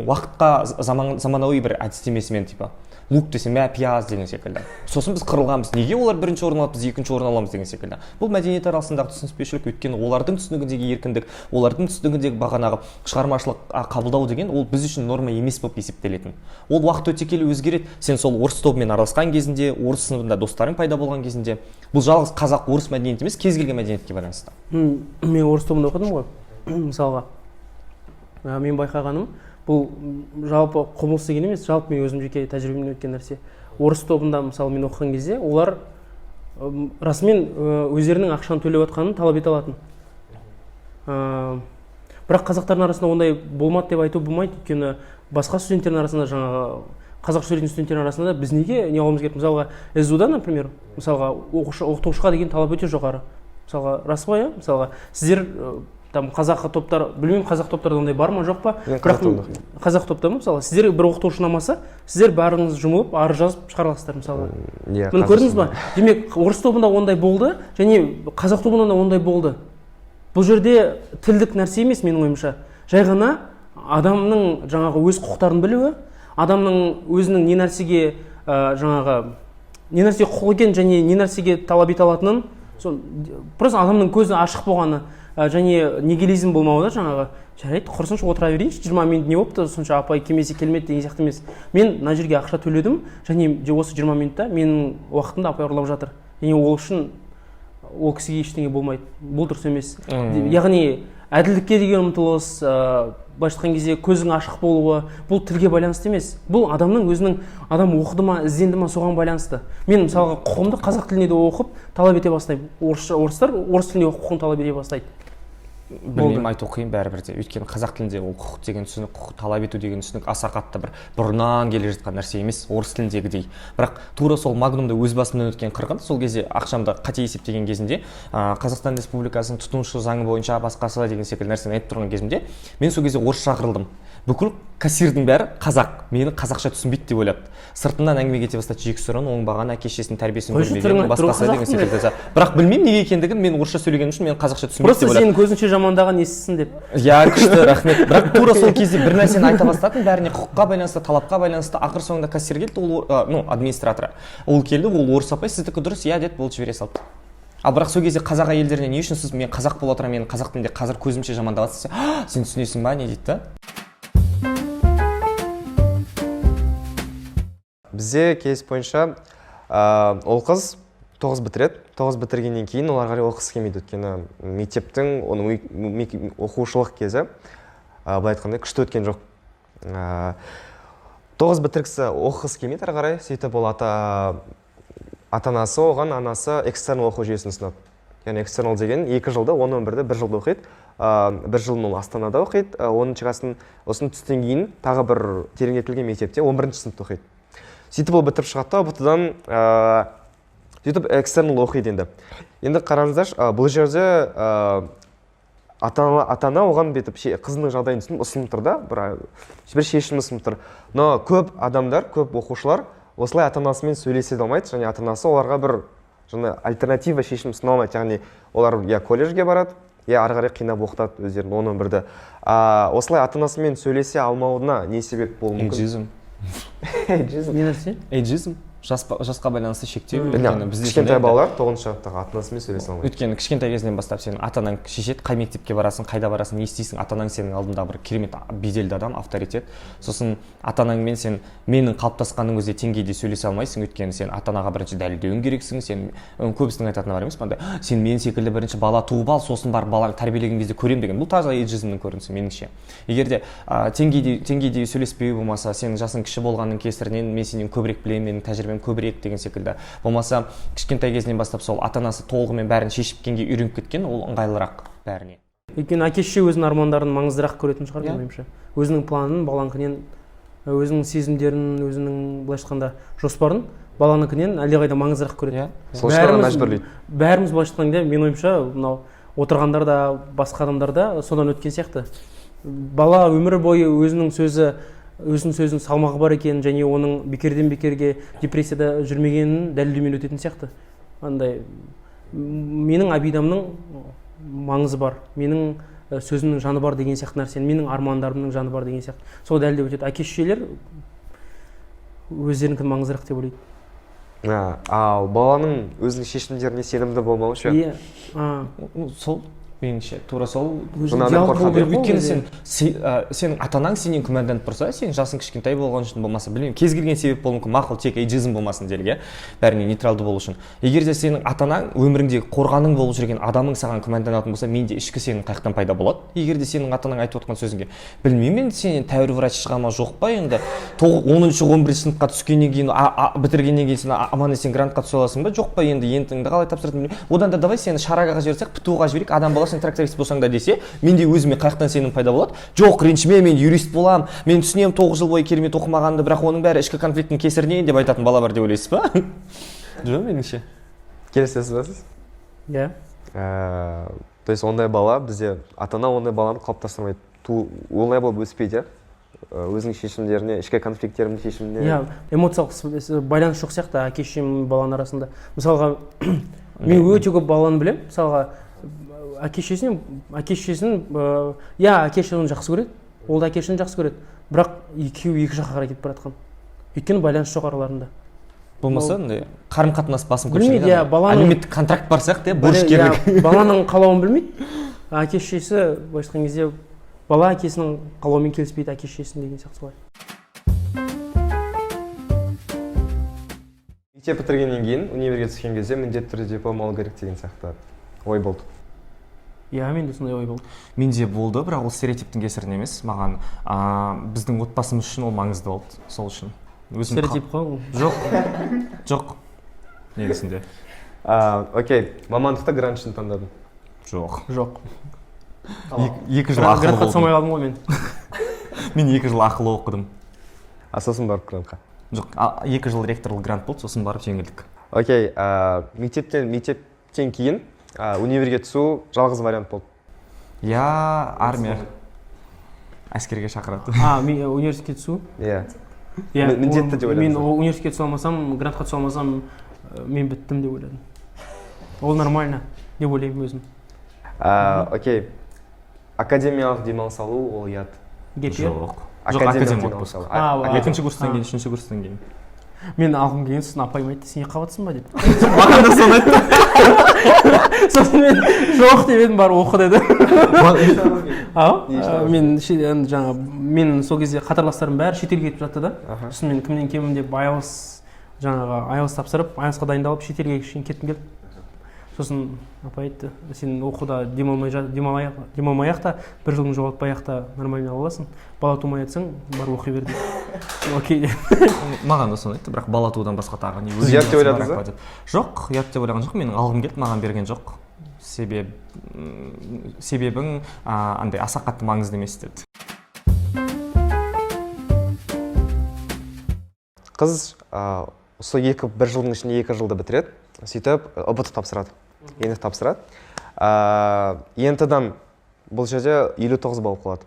уақытқа заманауи бір әдістемесімен, типа лук десе, мә, пияз деген секілді. Сосын біз қырылғанбыз, неге олар бірінші орын алады, біз екінші орын аламыз деген секілді. Бұл мәдениет арасындағы түсініспеушілік, өйткені олардың түсінігіндегі еркіндік, олардың түсінігіндегі бағанағы шығармашылық қабылдау деген ол біз үшін норма емес болып есептелетін. Ол уақыт өте келе өзгереді. Сен сол орыс тобымен араласқан кезінде, орыс сыныбында достарың пайда болған кезінде. Бұл жалғыз қазақ орыс мәдениеті емес, кез келген мәдениетке байланысты. Мен орыс тобында оқыдым ғой, мысалға. Мен байқағаным, бұл жалпы құбылыс деген емес, жалпы мен өзім жеке тәжірибемнен өткен нәрсе. Орыс тобында, мысалы, мен оқыған кезде олар расымен өздерінің ақшаны төлеп жатқанын талап ете алатын. Бірақ қазақтардың арасында ондай болмады деп айту болмайды, өйткені басқа студенттердің арасында, жаңағы қазақша сөйлейтін студенттердің арасында біз неге не қылуымыз керек? Мысалға, СДУ-да, например, мысалға, оқушы, оқытушыға деген талап өте жоғары, мысалға, рас қой, иә. Мысалға, сіздер там қазақы топтар, білмеймін, қазақ топтарда ондай бар ма, жоқ па? Мен Бірақ қазақ тобында. Қазақ топта ма? Мысалы, сіздер бір оқытушы ұнамаса, сіздер бәріңіз жұмылып, арыз жазып шығара аласыздар, мысалға. Иә. Міне, көрдіңіз ба? Демек, орыс тобында ондай болды және қазақ тобында да ондай болды. Бұл жерде тілдік нәрсе емес, менің ойымша, жай ғана адамның жаңағы өз құқықтарын білуі, адамның өзінің не нәрсеге жаңағы не нәрсеге құқық екенін және не нәрсеге талап ете алатынын, сол просто адамның көзі ашық болғаны, және нигилизм болмауы да. Жаңағы жарайды, құрысыншы, отыра берейінші, 20 минут не болыпты сонша, апай келмесе келмеді деген сияқты емес. Мен мына жерге ақша төледім және де осы 20 минутта менің уақытымды апай ұрлап жатыр және ол үшін ол кісіге ештеңе болмайды, бұл дұрыс емес. Яғни әділдікке деген ұмтылыс, былайша айтқан кезде, көзің ашық болуы, бұл тілге байланысты емес, бұл адамның өзінің, адам оқыды ма, ізденді ма, соған байланысты. Мен, мысалға, құқығымды қазақ тілінде де оқып талап ете бастаймын. Орысша, орыстар орыс тілінде оқып құқығын талап ете бастайды. Білмеймін, айту қиын бәрібір де, өйткені қазақ тілінде ол құқық деген түсінік, құқық талап ету деген түсінік аса қатты бір бұрыннан келе жатқан нәрсе емес орыс тіліндегідей. Бірақ тура сол Магнумда өз басымнан өткен қырғын, сол кезде ақшамды қате есептеген кезінде, Қазақстан Республикасының тұтынушы заңы бойынша басқасы деген секілді нәрсені айтып тұрған кезімде, мен сол кезде орысша қырылдым. Бүкіл кассирдің бәрі қазақ, мені қазақша түсінбейді деп ойлапты. Сыртынан әңгіме кете бастады: жексұрын, оңбаған, әке шешесінің тәрбиесін Қойшы, көрмеген, түрің айтып тұр ғой, басқасы деген қазақпын деп. секілді. Бірақ білмеймін неге екендігін, мен орысша сөйлегенім үшін мені қазақша түсінбейді Просто деп ойлады. сенің көзінше жамандаған, естісін деп. Иә, күшті, рахмет. Бірақ тура сол кезде бір нәрсені айта бастадым бәріне, құқыққа байланысты, талапқа байланысты. Ақыр соңында кассир келді, ол ну, администратор, ол келді, ол орыс апай: сіздікі дұрыс, иә, деді, болды, жібере салды. Ал бірақ сол кезде қазақ әйелдеріне: не үшін сіз, мен қазақ бола тұра, мені қазақ тілінде қазір көзімше жамандап жатсыз? Сен түсінесің ба, не дейді да. Бізде кейс бойынша ол қыз 9 бітіреді. 9 бітіргеннен кейін ол ары қарай оқығысы келмейді, өйткені мектептің оның оқушылық кезі, былай айтқанда, күшті өткен жоқ. 9 бітіргісі, оқығысы келмейді ары қарай. Сөйтіп ол ата-анасы оған, анасы экстернал оқу жүйесін ұсынады. Яғни экстернал деген 2 жылда, 10-11-ді бір жылда оқиды. Бір жылын ол Астанада оқиды, 10-шы классын, сосын түстен кейін тағы бір тереңдетілген мектепте 11-ші сыныпта оқиды. Сөйтіп ол бітіріп шығады да ҰБТ-дан, сөйтіп экстернал оқиды енді. Енді қараңыздаршы, бұл жерде ата-ана оған бүйтіп қызының жағдайын түсініп ұсынып тұр да, бір шешім ұсынып тұр. Но көп адамдар, көп оқушылар осылай ата-анасымен сөйлесе де алмайды, және ата-анасы оларға бір жаңа альтернатива шешім ұсына алмайды. Яғни олар я колледжге барады, я ары қарай қинап оқытады өздерін 10-11-ді. Осылай ата-анасымен сөйлесе алмауына не себеп болуы мүмкін? Эйджизм. Эйджизм. Не нәрсе? Эйджизм. Жасқа байланысты шектеу. Иә, Өйткені бізде кішкентай сондай. балалар 9-шы сыныптағы ата-анасымен сөйлесе алмайды. Өйткені кішкентай кезінен бастап сенің ата-анаң шешеді, қай мектепке барасың, қайда барасың, не істейсің. Ата-анаң сенің алдында бір керемет беделді адам, авторитет. Сосын ата-анаңмен сен менің қалыптасқанның өзінде теңгейде сөйлесе алмайсың, өйткені сен ата-анаға бірінші дәлелдеуің керексің. Сен көбісінің айтатыны бар емес пе, андай, сен мен секілді бірінші бала туып ал, сосын барып балаңды тәрбиелеген кезде көрем деген. Бұл таза эйджизмнің көрінісі меніңше. Егер де, теңгейде сөйлеспеу болмаса, сенің жасың кіші болғанның кесірінен мен сенен көбірек білемін, менің тәжірибем көбірек деген секілді. Болмаса кішкентай кезінен бастап сол ата-анасы толығымен бәрін шешіп кеткенге үйреніп кеткен, ол ыңғайлырақ бәріне. Өйткені әке шеше өзінің армандарын маңыздырақ көретін шығар, менің ойымша. Өзінің планын баланыкінен, өзінің сезімдерін, өзінің, былайша айтқанда, жоспарын баланыкінен әлдеқайда маңыздырақ көреді. Сол үшін ана мәжбүрлейді. Бәріміз былайша айтқанда, менің ойымша, мынау отырғандар да, басқа адамдар да содан өткен сияқты. Бала өмір бойы өзінің сөзі, өзінің сөзінің салмағы бар екенін және оның бекерден бекерге депрессияда жүрмегенін дәлелдеумен өтетін сияқты. Андай, менің обидамның маңызы бар, менің сөзімнің жаны бар деген сияқты нәрсені, менің армандарымның жаны бар деген сияқты. Сол дәлелдеп өтеді. Әке шешелер өздерінікін маңыздырақ деп ойлайды. Ал баланың өзінің шешімдеріне сенімді болмауы ше? Иә. А. Сол меніңше тура сол. Өзі Мынаны диалог қорқады. болу керек қой Өйткені ол сен жерде. сенің ата-анаң сенен күмәнданып тұрса, сен жасың кішкентай болған үшін болмаса, білмеймін, кез келген себеп болуы мүмкін, мақұл, тек эйджизм болмасын делік, иә, бәріне нейтралды болу үшін. Егер де сенің ата-анаң, өміріңдегі қорғаның болып жүрген адамың саған күмәнданатын болса, менде ішкі сенім қаяқтан пайда болады? Егер де сенің ата-анаң айтып отқан сөзіңе, білмеймін енді, сенен тәуір врач шыға ма жоқ па, енді 10-шы, 11-ші сыныпқа түскеннен кейін, бітіргеннен кейін сен аман есен грантқа түсе аласың ба жоқ па, енді ентіңді қалай тапсыратынын білмеймін. Одан да давай сені шарагаға жіберсек, ПТУ-ға жіберейік, адам боласың, тракторист болсаң да десе, менде өзіме қаяқтан сенім пайда болады? Жоқ, ренжіме, мен юрист боламын, мен түсінемін 9 жыл бойы керемет оқымағанымды, бірақ оның бәрі ішкі конфликттің кесірінен деп айтатын бала бар деп ойлайсыз ба? Жоқ, меніңше. Келісесіз ба сіз? Иә. То есть ондай бала, бізде ата-ана ондай баланы қалыптастырмайды, олай болып өспейді, иә? Өзінің шешімдеріне, ішкі конфликттерінің шешіміне. Иә, эмоциялық байланыс жоқ сияқты әке шеше мен баланың арасында. Мысалға, мен өте көп баланы білемін, мысалға, әке шешесінен, әке шешесін, иә, әке шешесі оны жақсы көреді, ол да әке шешесін жақсы көреді, бірақ екеуі екі жаққа қарай кетіп бара жатқан, өйткені байланыс жоқ араларында. Болмаса андай қарым қатынас басым Білмейді, көпшілігі иә, андай баланың әлеуметтік контракт бар сияқты, иә, Иә, борышкерлік. баланың қалауын білмейді әке шешесі, былайша айтқан кезде, бала әкесінің қалауымен келіспейді, әке шешесінің деген сияқты солай. Мектеп бітіргеннен кейін универге түскен кезде міндетті түрде диплом алу керек деген сияқты ой болды. Иә, менде сондай ой болды. Менде болды, бірақ ол стереотиптің кесірінен емес, маған, біздің отбасымыз үшін ол маңызды болды, сол үшін. Өзім Стереотип қой ол. Жоқ, жоқ, негізінде. Окей, мамандықты грант үшін таңдадым. Жоқ. Жоқ. 2 жыл ақылы Грантқа түсе алмай болдым. қалдым ғой мен. Мен 2 жыл ақылы оқыдым. А сосын барып грантқа. Жоқ, 2 жыл ректорлық грант болды, сосын барып жеңілдік. Окей, мектептен кейін, универге түсу жалғыз вариант болды. Иә, армия. Әскерге шақырады. А, мен университетке түсу? Иә. Иә, Міндетті деп мен ойладыңыз. Ол университетке түсе алмасам, грантқа түсе алмасам, мен біттім деп ойладым. Ол нормально деп ойлаймын өзім. Окей. Академиялық демалыс алу ол ұят. Gap year? Жоқ. Жоқ, Академиялық академиялық демалыс отпуск. алу. А, Екінші курстан а. кейін, үшінші курстан кейін. Мен алғым келген, сосын апайым айтты: «Сен екіқабатсың ба?» – деп. Маған да соны айтты. Сосын мен «Жоқ» деп едім, «Барып оқы» деді. Ау, мен жаңа, мен сол кезде қатарластарым бәрі шетелге кетіп жатты да. Сосын мен кімнен кеммін деп IELTS, жаңағы IELTS тапсырып, IELTS-қа дайындалып, шетелге кішкене кеткім келді. Сосын апай айтты: «Сен оқуда демалмай, демалмай ақ та, бір жылын жоғалтпай ақ та нормально ала аласың. Бала тумай жатсаң, барып оқи бер», – деп. «Окей». Маған да соны айтты, бірақ бала туудан басқа тағы не? Сіз ұят деп ойладыңыз ба? Деп. Жоқ, ұят деп ойлаған жоқпын. Менің алғым келді, маған берген жоқ. Себебің андай аса қатты маңызды емес деді. Қыз осы бір жылдың ішінде 2 жылды бітіреді. Сөйтіп ҰБТ тапсырады, ЕНТ тапсырады. ЕНТ-дан бұл жерде 59 балл қалады,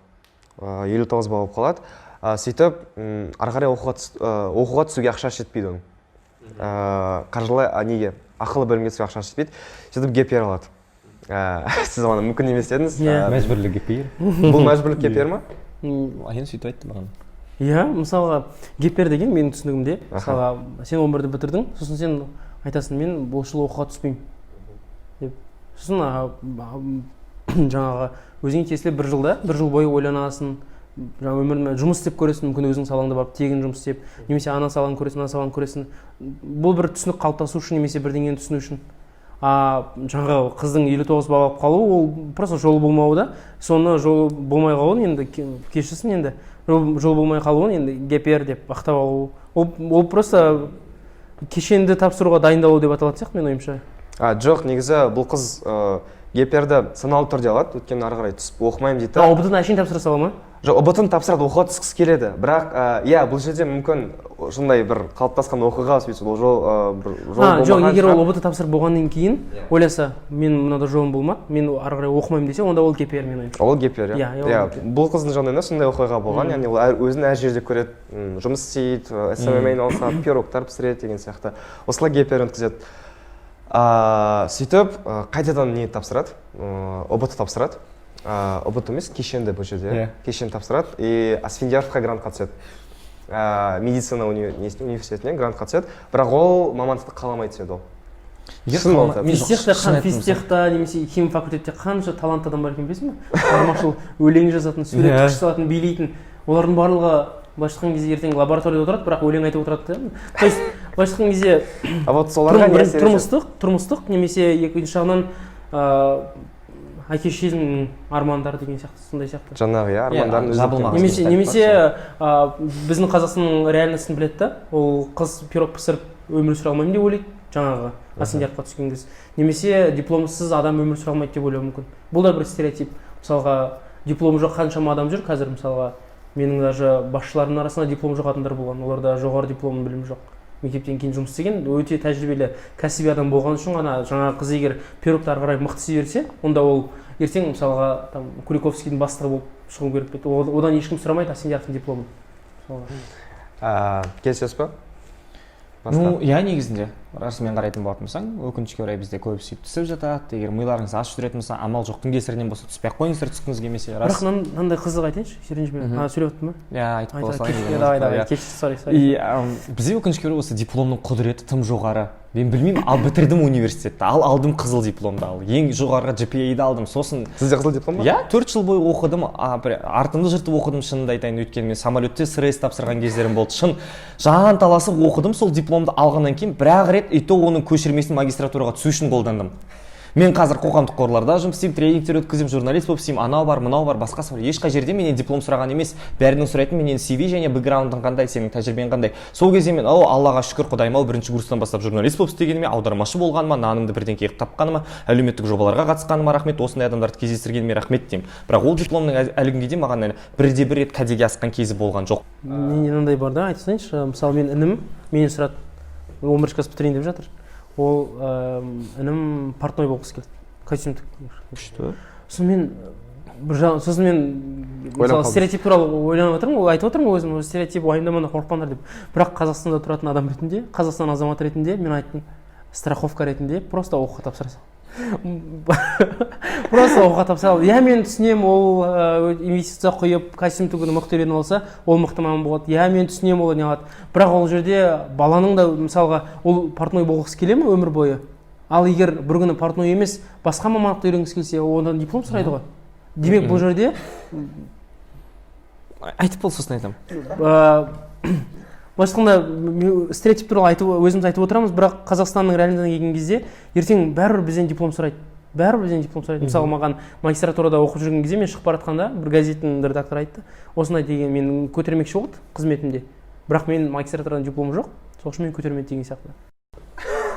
59 балл қалады. Сөйтіп ары қарай оқуға түсуге ақшасы жетпейді оның. Қаржылай, неге, ақылы бөлімге түсуге ақшасы жетпейді. Сөйтіп gap year алады. Сіз оны мүмкін емес дедіңіз. Иә. Мәжбүрлі gap year. Бұл мәжбүрлік gap year ма? Аян сөйтіп айтты маған. Иә, мысалға, gap year деген менің түсінігімде, мысалға, сен 11-ді бітірдің, сосын сен айтасың: «Мен бұл жылы оқуға түспеймін», – деп. Сосын жаңағы өзіңе тиесілі бір жылда, бір жыл бойы ойланасың, жаңа өміріңе жұмыс істеп көресің, мүмкін, өзің салаңда барып тегін жұмыс істеп, немесе ана саланы көресің, мына саланы көресің. Бұл бір түсінік қалыптасу үшін немесе бірдеңені түсіну үшін. А жаңағы қыздың 59 балл алып қалуы, ол просто жолы болмауы да. Соны жолы болмай қалуын енді, кешірсін енді, жол болмай қалуын енді gap year деп ақтап алу, ол просто кешенді тапсыруға дайындалу деп аталатын сияқты, менің ойымша. А, жоқ, негізі бұл қыз gap year-ді саналы түрде алады, өйткені ары қарай түсіп оқымаймын дейді да. А ҰБТ ны әшейін тапсыра сала ма? Жоқ, ҰБТ ны тапсырады, оқуға түскісі келеді, бірақ иә, бұл жерде мүмкін сондай бір қалыптасқан оқиға, сөйтіп ол жол бір жол А, жоқ, болмаған егер ол шығар. ҰБТ тапсырып болғаннан кейін ойласа, мен мынада жолым болмады, мен ары қарай оқымаймын десе, онда ол gap year, менің ойымша. Ол gap year, иә. Иә, ол Иә, gap year. бұл қыздың жағдайында сондай оқиға болған, яғни ол өзін әр жерде көреді, жұмыс істейді, СММ айналысады, пирогтар пісіреді деген сияқты. Осылай gap year өткізеді. Сөйтіп қайтадан не тапсырады, ҰБТ тапсырады, ҰБТ емес, кешенді бұл жерде. Кешен тапсырады и Асфендияровқа грантқа түседі, медицина несіне, университетіне грантқа түседі, бірақ ол мамандықты қаламай түседі ол. Егер Шын болды. Мен жоқ, Физтехта шын айттым. Физтехта немесе хим факультетте қанша талантты адам бар екенін білесің ба? Шығармашыл, өлең жазатын, сурет күшті салатын, билейтін. Олардың барлығы, былайша айтқан кезде, ертең лабораторияда отырады, бірақ өлең айтып отырады да. То есть, былайша айтқан кезде, А вот соларға не әсер етеді? тұрмыстық немесе екінші жағынан әке шешенің армандары деген сияқты, сондай сияқты. Жаңағы, иә, армандарын Иә, жабылмаған. Немесе Айтып немесе біздің Қазақстанның реальность ін біледі да, ол қыз пирог пісіріп өмір сүре алмаймын деп ойлайды жаңағы Асфендияровқа түскен қыз, немесе дипломсыз адам өмір сүре алмайды деп ойлауы мүмкін. Бұл да бір стереотип. Мысалға, дипломы жоқ қаншама адам жүр қазір. Мысалға, менің даже басшыларымның арасында диплом жоқ адамдар болған. Оларда жоғары диплом білімі жоқ, мектептен кейін жұмыс істеген, өте тәжірибелі кәсіби адам болған үшін ғана. Жаңағы қыз егер пирогты ары қарай мықты істей берсе, онда ол ертең, мысалға, там Куликовскийдің бастығы болып шығу керек пе еді? Одан ешкім сұрамайды Асфендияровтың дипломын, мысалға. Келісесіз ба? Басқа? Ну иә, негізінде расымен қарайтын болатын болсаң, өкінішке орай, бізде көбісі сөйтіп түсіп жатады. Егер миларыңыз ашып жүретін болса, амал жоқтың кесірінен болса, түспей ақ қойыңыздар түскіңіз келмесе, рас. Бірақ мынандай қызық айтайыншы, ренжіме. А, сөйлеп отырмын ба? Иә, айтып қоя салайын деген Давай, уақытта, давай. Иә. Кешір, сорри, сорри. И бізде, өкінішке орай, осы дипломның құдіреті тым жоғары. Мен білмеймін, ал бітірдім университетті, ал алдым қызыл дипломды, ал ең жоғарғы GPA-ді алдым, сосын Сізде қызыл диплом ба? Иә, 4 жыл бойы оқыдым, бір артымды жыртып оқыдым, шынымды айтайын, өйткені мен самолетте СРС тапсырған кездерім болды. Шын, жан таласып оқыдым. Сол дипломды алғаннан кейін бір ақ рет, и то оның көшірмесін магистратураға түсу үшін қолдандым. Мен қазір қоғамдық қорларда жұмыс істеймін, тренингтер өткіземін, журналист болып істеймін, анау бар, мынау бар, басқасы бар. Ешқай жерде менен диплом сұраған емес. Бәрінің сұрайтын менен CV және бэкграундың қандай, сенің тәжірибең қандай. Сол кезде мен: «О, Аллаға шүкір, құдайым ау, бірінші курстан бастап журналист болып істегеніме, аудармашы болғаныма, нанымды бірдеңке қылып тапқаныма, әлеуметтік жобаларға қатысқаныма рахмет, осындай адамдарды кездестіргеніме рахмет», – деймін. Бірақ ол дипломның әлі күнге дейін маған әлі бірде бір рет кәдеге асқан кезі болған жоқ. Менде мынандай бар да, айта салайыншы. Мысалы, мен інім менен сұрады, 11 класс бітірейін деп жатыр. Ол інім портной болғысы келді, костюм. Күшті. Сосын мен бір жақ, сосын мен, мысалы, қалдым. Стереотип туралы ойланып отырмын ғой, айтып отырмын ғой өзім: «Стереотип уайымдамаңдар, қорықпаңдар», – деп. Бірақ Қазақстанда тұратын адам ретінде, Қазақстан азаматы ретінде мен айттым: страховка ретінде просто оқуға тапсыра сал. Просто оқуға тапсыра алды. Иә, мен түсінемін, ол инвестиция құйып, костюм тігуді мықты үйреніп алса, ол мықты маман болады. Иә, мен түсінемін, ол не алады. Бірақ ол жерде баланың да, мысалға, ол портной болғысы келе ме өмір бойы? Ал егер бір күні портной емес, басқа мамандықты үйренгісі келсе, одан диплом сұрайды ғой. Демек, бұл жерде Айтып бол, сосын айтамын. Былайша айтқанда, стереотип туралы айтып, өзіміз айтып отырамыз, бірақ Қазақстанның реальностына келген кезде ертең бәрібір бізден диплом сұрайды, бәрібір бізден диплом сұрайды. Мысалы, маған магистратурада оқып жүрген кезде, мен шығып бара жатқанда, бір газеттің редакторы айтты осындай деген, мен көтермекші болды қызметімде, бірақ мен магистратурадан дипломым жоқ, сол үшін мені көтермеді деген сияқты.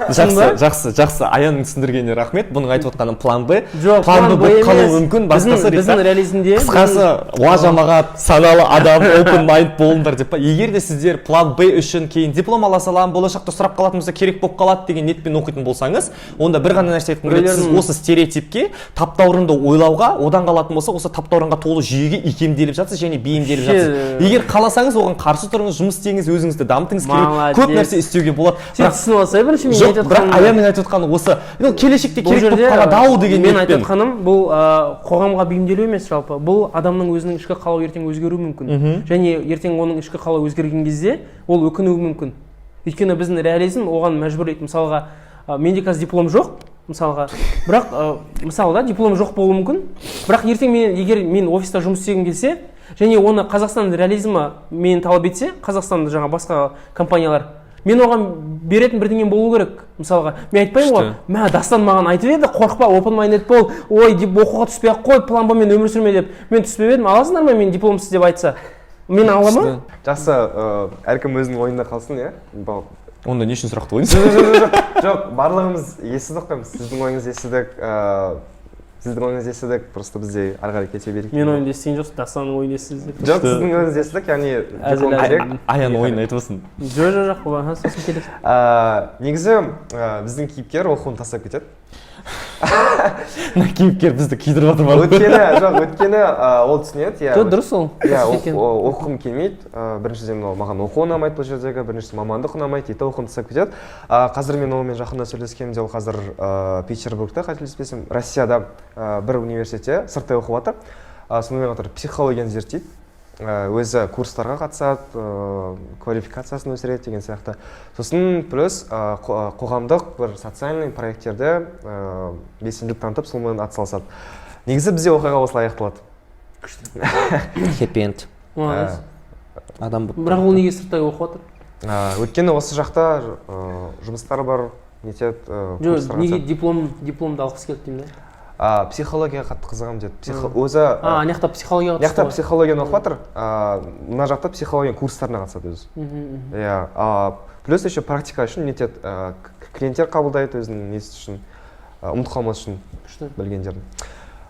Жақсы, жақсы, жақсы. Аянның түсіндіргеніне рахмет. Бұның айтып отқаны план Б. Жоқ, план Б болып қалуы емес. мүмкін, басқасы біздің, дейді да. Біздің реализмде Қысқасы, уа жамағат, саналы адам, open mind болыңдар деп па. Егер де сіздер план Б үшін кейін диплом ала саламын, болашақта сұрап қалатын болса, керек болып қалады деген ниетпен оқитын болсаңыз, онда бір ғана нәрсе айтқым келеді: сіз осы стереотипке, таптаурынды ойлауға, одан қалатын болса, осы таптаурынға толы жүйеге икемделіп жатсыз және бейімделіп жатсыз. Егер қаласаңыз, оған қарсы тұрыңыз, жұмыс істеңіз, өзіңізді дамытыңыз керек. Молодец. Көп нәрсе істеуге болады. Сен түсініп алсай бірінші мен Жоқ, айтып бірақ жатқанымды. Аянның айтып отқаны осы, ну, келешекте Бұл керек болып жерде қалады ау деген мен айтып ниетпен. жатқаным, бұл қоғамға бейімделу емес жалпы, бұл адамның өзінің ішкі қалауы ертең өзгеруі мүмкін және ертең оның ішкі қалауы өзгерген кезде ол өкінуі мүмкін, өйткені біздің реализм оған мәжбүрлейді. Мысалға, менде қазір диплом жоқ, мысалға, бірақ мысалы да, диплом жоқ болуы мүмкін, бірақ ертең мен, егер мен офиста жұмыс істегім келсе және оны Қазақстан реализмі мені талап етсе, Қазақстанда жаңа басқа компаниялар, мен оған беретін бірдеңем болу керек. Мысалға, мен айтпаймын ғой, мә, Дастан маған айтып еді: «Қорықпа, open minded бол, ой, деп, оқуға түспей ақ қой, план Б мен өмір сүрме», — деп. Мен түспеп едім, аласыңдар ма мен дипломсыз деп айтса, мен ала ма? Жақсы, әркім өзінің ойында қалсын, иә. Онда не үшін сұрақты қойдыңыз? Жоқ, жоқ, жоқ, жоқ, жоқ, барлығымыз естідік қой, сіздің ойыңызды естідік, сіздің ойыңызды естідік, просто бізде ары қарай кете берейік. Мен ойымды естіген жоқсың, Дастанның ойын естідіңіз деп. Жоқ, сіздің ойыңызды естідік, яғни Әзіл, диплом әзіл. керек. Аян ойын айтып отырсын. Жоқ, аха, сосын келесі. Негізі біздің кейіпкер оқуын тастап кетеді. Мына кейіпкер бізді күйдіріп жатыр ма? Өйткені, жоқ, өйткені ол түсінеді, иә. Жоқ, дұрыс ол. Иә, Дұрыс екен. Оқығым келмейді. Біріншіден, ол маған оқу ұнамайды бұл жердегі, біріншісі мамандық ұнамайды дейді, оқуын тастап кетеді. Қазір мен онымен жақында сөйлескенімде, ол қазір Петербургта, қателеспесем, Россияда бір университетте сырттай оқып жатыр. Сонымен қатар психологияны зерттейді. Өзі курстарға қатысады, квалификациясын өсіреді деген сияқты. Сосын плюс қоғамдық бір социальный проекттерде белсенділік танытып, сонымен атсалысады. Негізі бізде оқиға осылай аяқталады. Хэппи энд. Молодец. Адам болып. Бірақ ол неге сырттай оқып жатыр? Өйткені осы жақта жұмыстар бар, нетеді, Жоқ, курстарға неге қатысады. Дипломды алғысы келді деймін да. Психологияға қатты қызығамын деді. Өзі А, ана жақта психологияға мына жақта түсті ғой. Психологияны оқып жатыр, мына жақта психология курстарына қатысады өзі. Мгм, мхм. Иә, плюс еще практика үшін нетеді, клиенттер қабылдайды өзінің несі үшін, ұмытып қалмас үшін білгендерін.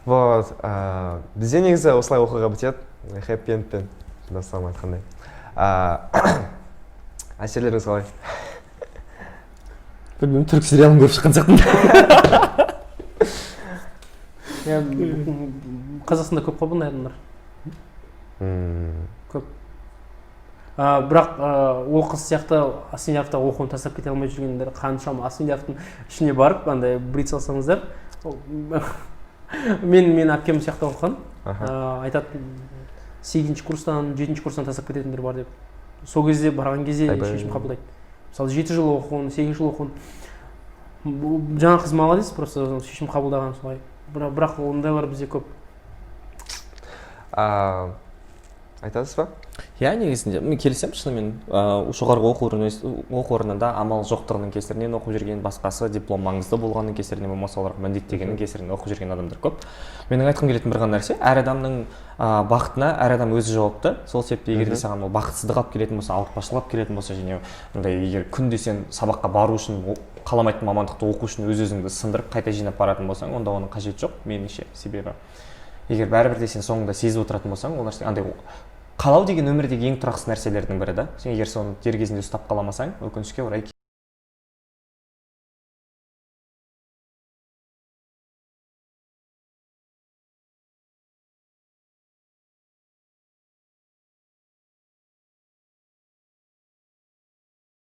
Вот, бізде негізі осылай оқиға бітеді, хэппи эндпен, Дастан айтқандай. Әсерлеріңіз қалай? Білмеймін, түрік сериалын көріп шыққан сияқтымын. Иә, Қазақстанда көп қой бұндай адамдар. Көп. Бірақ ол қыз сияқты Асфендияровта оқуын тастап кете алмай жүргендер қаншама. Асфендияровтың ішіне барып, андай блиц алсаңыздар, мен әпкем сияқты оқыған. Айтады, сегізінші курстан, жетінші курстан тастап кететіндер бар деп. Сол кезде барған кезде Айбай. шешім қабылдайды. Мысалы, 7 жыл оқуын, 8 жыл оқуын. Бұл жаңа қыз молодец, просто шешім қабылдаған солай, бірақ ондайлар бізде көп. Айтасыз ба? Иә, негізінде мен келісемін шынымен. Жоғарғы оқу орнында амал жоқтығының кесірінен оқып жүрген, басқасы диплом маңызды болғанның кесірінен, болмаса оларға міндеттегеннің кесірінен оқып жүрген адамдар көп. Менің айтқым келетін бір ғана нәрсе: әр адамның бақытына әр адам өзі жауапты. Сол себепті егер де саған ол бақытсыздық алып келетін болса, ауыртпашылық алып келетін болса және мындай, егер күнде сен сабаққа бару үшін, қаламайтын мамандықты оқу үшін өз өзіңді сындырып, қайта жинап баратын болсаң, онда оның қажеті жоқ меніңше. Себебі егер бәрібір де сен соңында сезіп отыратын болсаң, ол нәрсе андай, қалау деген өмірдегі ең тұрақсыз нәрселердің бірі да. Сен егер соны дер кезінде ұстап қала алмасаң, өкінішке орай.